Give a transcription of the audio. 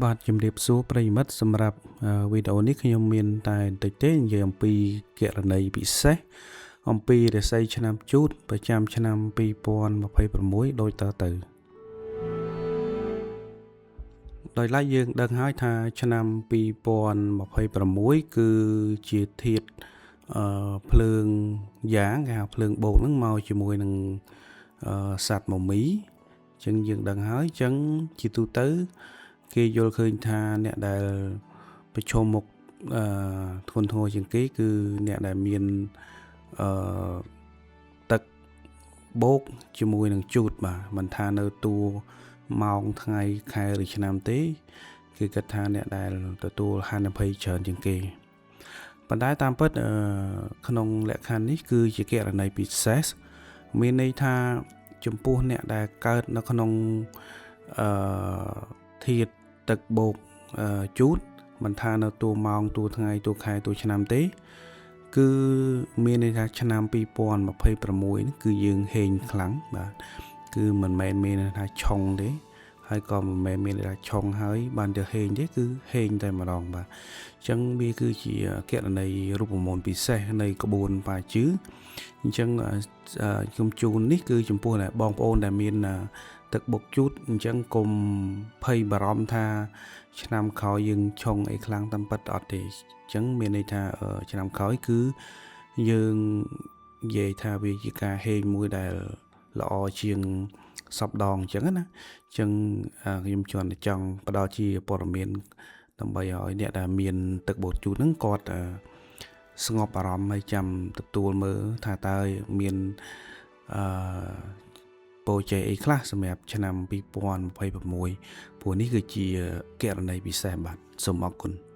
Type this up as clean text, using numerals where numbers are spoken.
បាទជំរាបសួរប្រិយមិត្តសម្រាប់វីដេអូនេះខ្ញុំមានតែបន្តិចទេនិយាយអំពីករណីពិសេសអំពីរាសីឆ្នាំជូតប្រចាំឆ្នាំ2026ដូចតទៅដោយឡែកយើងដឹងហើយថាឆ្នាំ2026គឺជាធាតុភ្លើងយ៉ាងគេហៅភ្លើងបូកហ្នឹងមកជាមួយនឹងសត្វមមីអញ្ចឹងយើងដឹងហើយអញ្ចឹងជាទូទៅគេយល់ឃើញថាអ្នកដែលប្រឈមមុខធ្ងន់ធ្ងរជាងគេគឺអ្នកដែលមានអឺទឹកបូកជាមួយនឹងជូតបាទមិនថានៅតួម៉ោងថ្ងៃខែឬឆ្នាំទេគេគិតថាអ្នកដែលទទួលហានិភ័យច្រើនជាងគេប៉ុន្តែតាមពិតក្នុងលក្ខខណ្ឌនេះគឺជាករណីពិសេសមានន័យថាចំពោះអ្នកដែលកើតនៅក្នុងអឺធាតុទឹកបូកជូតមិនថានៅតួម៉ោងតួថ្ងៃតួខែតួឆ្នាំទេគឺមានន័យថាឆ្នាំ2026នេះគឺយើងហេងខ្លាំងបាទគឺមិនមែនមានន័យថាឆុងទេហើយក៏មិនមែនមានន័យថាឆុងហើយបានទៅហេងទេគឺហេងតែម្ដងបាទអញ្ចឹងវាគឺជាករណីរូបមន្តពិសេសនៃក្បួនបាជឺអញ្ចឹងខ្ញុំជូននេះគឺចំពោះបងប្អូនដែលមានទឹកបុកជូតអញ្ចឹងកុំភ័យបារម្ភថាឆ្នាំក្រោយយើងឆុងអីខ្លាំងតាមពិតអត់ទេអញ្ចឹងមានន័យថាឆ្នាំក្រោយគឺយើងនិយាយថាវាជាការហេងមួយដែលល្អជាងសពដងអញ្ចឹងណាអញ្ចឹងខ្ញុំជន់ចង់ផ្ដល់ជាព័ត៌មានដើម្បីឲ្យអ្នកដែលមានទឹកបូតជូតហ្នឹងគាត់ស្ងប់អារម្មណ៍ហើយចាំទទួលមើលថាតើមានអឺពោជ័យអីខ្លះសម្រាប់ឆ្នាំ2026ព្រោះនេះគឺជាករណីពិសេសបាទសូមអរគុណ។